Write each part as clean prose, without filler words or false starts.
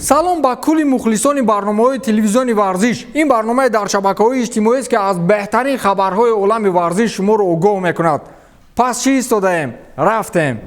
Салом ба кулли мухлисони барномаҳои телевизиони варзиш. Ин барномае дар шабакаҳои иҷтимоист, ки аз беҳтарин хабарҳои олами варзиш шуморо огоҳ мекунад. Пас чӣ истодаем? Рафтем.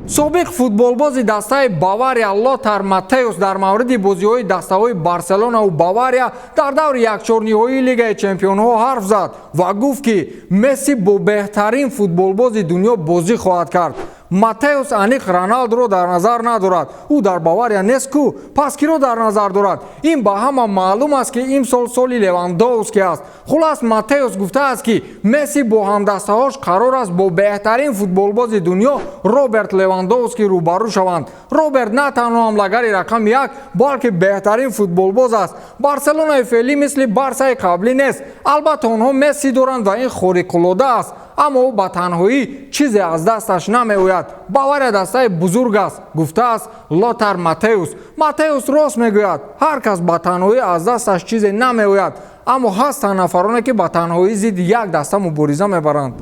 Собиқ футболбози дастаи Бавария Лотар Матеус дар мавриди бозиҳои дастаҳои Барселонаву Бавария дар даври якчорниҳоии Лигаи чемпионҳо ҳарф зад ва гуфт, ки Месси бо беҳтарин футболбози дунё бозӣ хоҳад кард. Матеус аниқ Роналдуро дар назар надорад. Ӯ дар Бавария нест ку, пас киро дар назар дорад? Ин ба ҳама маълум аст, ки имсол соли Левандовски аст. Хулас, Матеус гуфтааст, ки Месси бо ҳамдастаҳош қарор аст бо беҳтарин футболбози дунё Роберт Левандовски рӯбарӯ шаванд. Роберт на танҳо ҳамлагари рақами як, балки беҳтарин футболбоз аст. Барселонаи феълӣ мисли Барсаи қаблӣ нест. Албатта, онҳо Месси доранд ва ин хориқулода аст, аммо ӯ ба танҳоӣ чизе аз дасташ намеояд. Бавария дастаи бузург аст, гуфтааст Лотар Матеус. Матеус рост мегӯяд: ҳар кас ба танҳоӣ аз дасташ чизе намеояд, аммо ҳастанд нафароне, ки ба танҳоӣ зидди як даста мубориза мебаранд.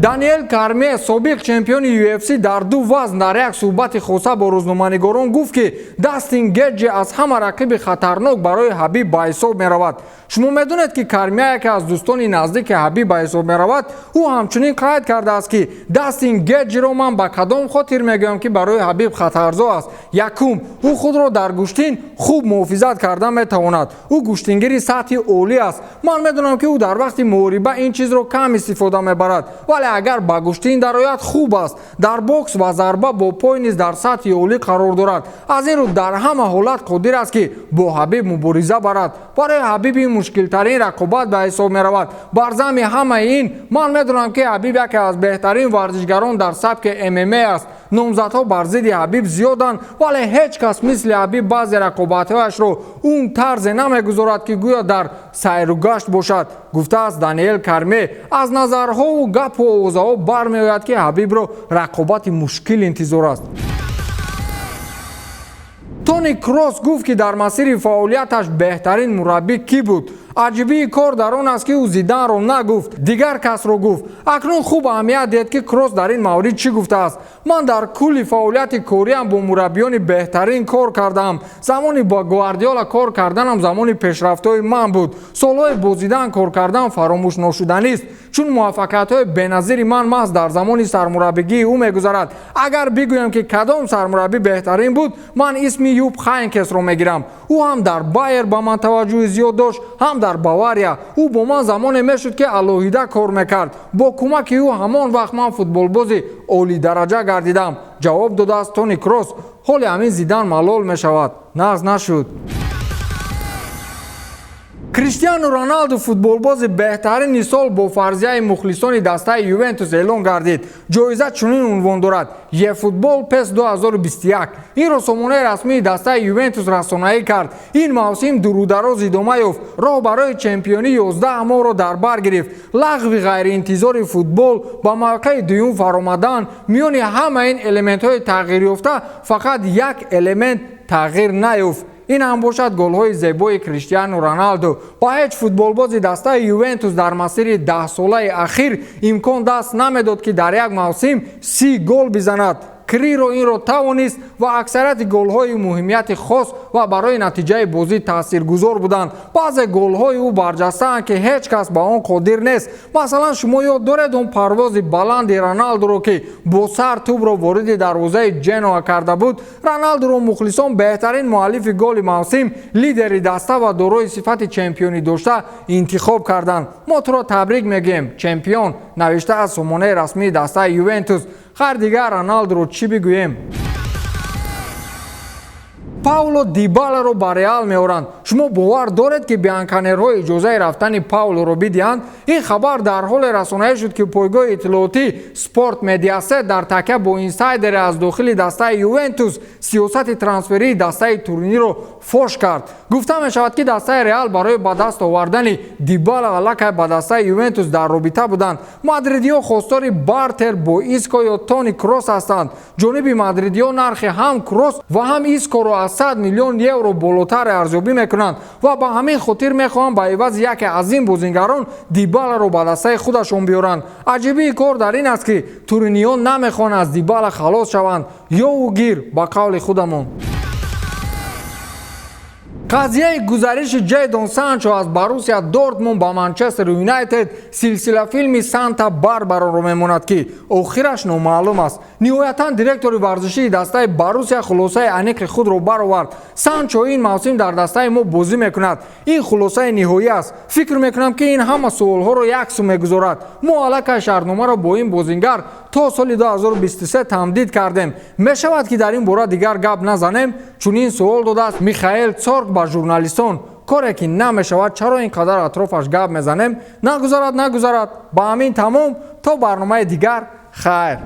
Даниэл Кормье, собиқ чемпиони UFC дар ду вазн, дар як суҳбати хоса бо рӯзноманигорон гуфт, ки Дастин Геҷи аз ҳама рақиби хатарнок барои Ҳабиб ба ҳисоб меравад. Шумо медонед, ки Кормье яке аз дӯстони наздики Ҳабиб ба ҳисоб меравад. Ӯ ҳамчунин қайд кардааст, ки Дастин Геҷиро ман ба кадом хотир мегӯям, ки барои Ҳабиб хатарзо аст? Якум, ӯ худро дар гӯштин хуб муҳофизат карда метавонад. Ӯ гӯштингири сатҳи олӣ аст. Ман медонам, ки ӯ дар вақти муҳориба ин чизро кам истифода мебарад, вале агар ба гӯштин дарояд, хуб аст. Дар бокс ва зарба бо пой низ дар сатҳи олӣ қарор дорад. Аз ин рӯ дар ҳама ҳолат қодир аст, ки бо Ҳабиб мубориза барад. Барои Ҳабиб ин мушкилтарин рақобат ба ҳисоб меравад. Бар замми ҳамаи ин, ман медонам, ки Ҳабиб яке аз беҳтарин варзишгарон дар сабки ММА аст. Номзадҳо бар зидди Ҳабиб зиёданд, вале ҳеҷ кас мисли Ҳабиб баъзе рақобатҳояшро он тарзе намегузорад, ки гӯё дар сайругашт бошад, гуфтааст Даниэл Кормье. Аз назарҳову гапу овозаҳо бармеояд, ки Ҳабибро рақобати мушкил интизор аст. Тони Кросс гуфт, ки дар масири фаъолияташ беҳтарин мураббӣ кӣ буд. Аҷибии кор дар он аст, ки ӯ Зиданро нагуфт, дигар касро гуфт. Акнун хуб аҳамият диҳед, ки Кросс дар ин маврид чӣ гуфтааст: «Ман дар кулли фаъолияти кориам бо мураббиёни беҳтарин кор кардаам. Замони бо Гвардиола кор карданам замони пешрафтҳои ман буд. Солҳои бо Зидан кор кардан фаромӯшношуданист, чун муваффақиятҳои беназири ман маҳз дар замони сармураббигии ӯ мегузарад. Агар бигӯям, ки кадом сармураббӣ беҳтарин буд, ман исми Юп Хайнкесро мегирам. Ӯ ҳам дар Байер ба ман таваҷҷӯҳи зиёд дошт, ҳам дар Бавария. Ӯ бо ман замоне мешуд, ки алоҳида кор мекард. Бо кӯмаки ӯ ҳамон вақт ман футболбози олидараҷа гардидам», ҷавоб додааст Тони Кросс. Ҳоли ҳамин Зидан малол мешавад, нағз нашуд. Криштиану Роналду футболбози беҳтарини сол бо фарзияи мухлисони дастаи Ювентус эълон гардид. Ҷоиза чунин унвон дорад: eFootball PES 2021. Инро сомонаи расмии дастаи Ювентус расонаӣ кард. Ин мавсим дурудароз идома ёфт, роҳ барои чемпионӣ 11 моҳро дар бар гирифт. Лағви ғайриинтизори футбол, ба мавқеи дуюм фаромадан, миёни ҳама ин элементҳои тағйирёфта фақат як элемент тағйир наёфт. Ин ҳам бошад голҳои зебои Криштиану Роналду. Ба ҳеҷ футболбози дастаи Ювентус дар масири 10-солаи ахир имкон даст намедод, ки дар як мавсим 30 гол бизанад. Криро инро тавонист ва аксарияти голҳои муҳимияти хос ва барои натиҷаи бозӣ таъсиргузор буданд. Баъзе голҳои ӯ барҷастаанд, ки ҳеҷ кас ба он қодир нест. Масалан, шумо ёд доред он парвози баланди Роналдуро, ки бо сар тӯбро вориди дарвозаи Ҷеноа карда буд? Роналдуро мухлисон беҳтарин муаллифи голи мавсим, лидери даста ва дорои сифати чемпионӣ дошта интихоб карданд. «Мо туро табрик мегӯем, чемпион», навишта аз сомонаи расмии дастаи Ювентус. Хайр, дигар Роналдуро чӣ бигӯем? Пауло Дибаларо ба Реал меоранд. Шумо бовар доред, ки бианканерҳо иҷозаи рафтани Паулоро бидиҳанд? Ин хабар дар ҳоле расонаӣ шуд, ки пойгоҳи иттилоотӣ Спорт Медиасет дар такя бо инсайдере аз дохили дастаи Ювентус сиёсати трансферии дастаи Туриниро фош кард. Гуфта мешавад, ки дастаи Реал барои ба даст овардани Дибала аллакай ба дастаи Ювентус дар робита буданд. Мадридиҳо хостори бартер бо Иско ё Тони Кросс ҳастанд. Ҷониби мадридиҳо нархи ҳам Кросс ва ҳам Искоро аз 100 миллион евро болотар арзёбӣ мекунанд ва ба ҳамин хотир мехоҳанд ба ивази яке аз ин бозингарон Дибаларо ба дастаи худашон биёранд. Аҷибии кор дар ин аст, ки туриниён намехоҳанд аз Дибала халос шаванд. Ё ӯ гир, ба қавли худамон. Қазияи гузариши Ҷейдон Санчо аз Боруссия Дортмунд ба Манчестер Юнайтед силсила филми Санта Барбароро мемонад, ки охираш номаълум аст. Ниҳоятан директори варзишии дастаи Боруссия хулосаи аниқи худро баровард: «Санчо ин мавсим дар дастаи мо бозӣ мекунад. Ин хулосаи ниҳоӣ аст. Фикр мекунам, ки ин ҳама суолҳоро як су мегузорад. Мо аллакай шартномаро бо ин бозингар то соли 2023 тамдид кардем. Мешавад, ки дар ин бора дигар гап назанем?» Чунин суол додааст Михаэл Цорг ба журналистон. Коре ки намешавад, чаро ин қадар атрофаш гап мезанем? Нагузарад, нагузарад. Ба ҳамин тамом, то барномаи дигар, хайр.